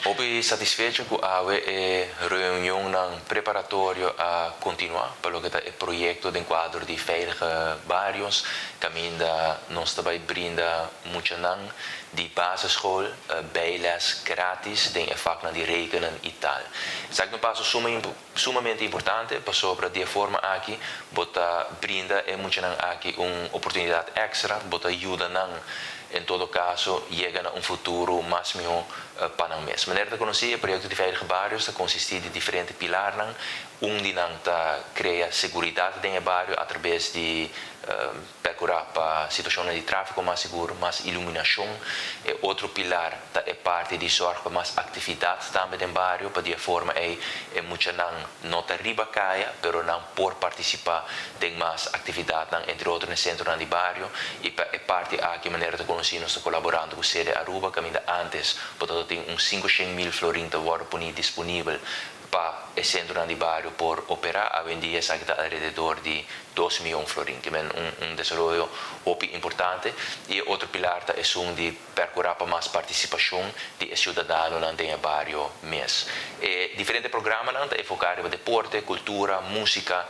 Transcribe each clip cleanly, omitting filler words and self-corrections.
Hopi satisfecho ku awe e reunionnan preparatorio a kontinuá pa loke ta e proyekto den kuadro di Veilige Barrios, kaminda nos ta bai brinda muchanan di basisschool bijles gratis den e vaknan di rekenen i taal. Esaki ta un paso sumamente importante pasobra di e forma aki bo ta brinda e muchanan aki un oportunidat èkstra, bo ta yuda nan en todo kaso yega na un futuro mas mihó pa nan mes. Manera ta konosí, e proyekto di Veilige Barrios ta konsistí di diferente pilarnan. Un di nan ta krea seguridat den e bario atrabes di perkurá pa situashonnan di tráfiko mas sigur, mas iluminashon. E otro pilar ta e parti di sòrg pa mas aktividat tambe den bario, pa di e forma ei e muchanan no ta riba kaya, pero nan por partisipá den mas aktividatnan, entre otro na e sentronan di bario. I pa e parti aki, manera ta konosí, nos ta kolaborando ku Sede Aruba, kaminda ántes por tanto tin un 500.000 florin ta wòrdu poní disponibel pa e sentronan di bario por operá. Awendia esaki ta alrededor di 2 mion florin, ke men un desaroyo hopi importante. I e otro pilar ta esun di perkurá pa mas partisipashon di e siudadanonan den e bario mes. E diferente programanan ta enfoká riba deporte, kultura, músika,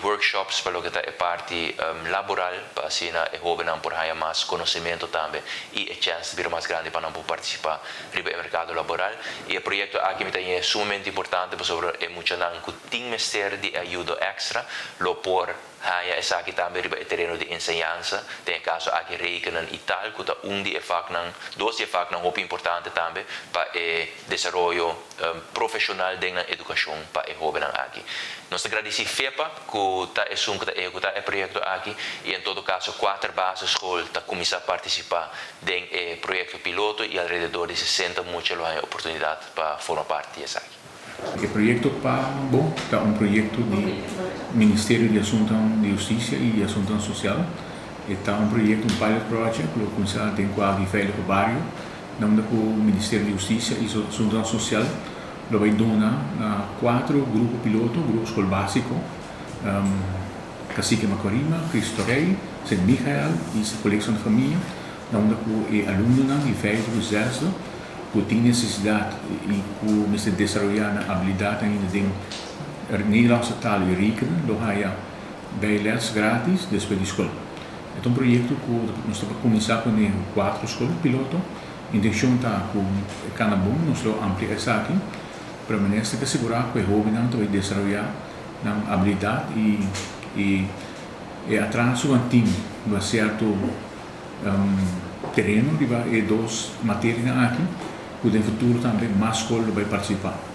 workshops pa loke ta e parti laboral, pa asina e hóbennan por haña mas konosementu tambe i e chèns ta bira mas grandi pa nan por partisipá riba e merkado laboral. I e proyekto aki mi ta haña sumamente importante pasobra e muchanan ku tin mester di ayudo èkstra lo por haña esaki tambe riba e tereno di enseñansa, den e kaso aki rekenen i taal, ku ta un di e vaknan, dos di e vaknan hopi importante tambe pa e desaroyo profeshonal den nan edukashon pa e hóbennan aki. Nos ta gradisí FEPA ku ta esun ku ta ehekutá e proyekto aki i en todo kaso kuater basisschool ta kuminsá partisipá den e proyekto piloto i alrededor di 60 mucha lo haña oportunidat pa forma parti di esaki. E proyekto PABO ta un proyekto di Ministerio di Asuntonan di Hustisia i di Asuntonan Sosial. E ta un proyekto, un pilot project, ku lo kuminsá den kuadro di Veilige Bario, na unda ku Ministerio di Hustisia i Asuntonan Sosial lo bai duna na kuatro grupo piloto, grupo skol básiko, Cacique Macuarima, Cristo Rey, Sint Michael i Colegio Santa Famia, na unda ku e alumnonan di vijfde ku zesde ku tin nesesidat i ku mester desaroyá nan abilidat ainda den Nederlandse taal i rekenen lo haya bijles gratis despues di skol. E ta un proyekto ku nos ta kuminsá kuné ku kuatro skol piloto. Intenshon ta ku e kana bon nos lo amplia esaki, pero minister ta sigurá ku e hóbennan ta bai desaroyá nan abilidat i i e atraso nan tin riba sierto tereno riba e dos materianan aki ku den futuro tambe mas skol lo bai partisipá.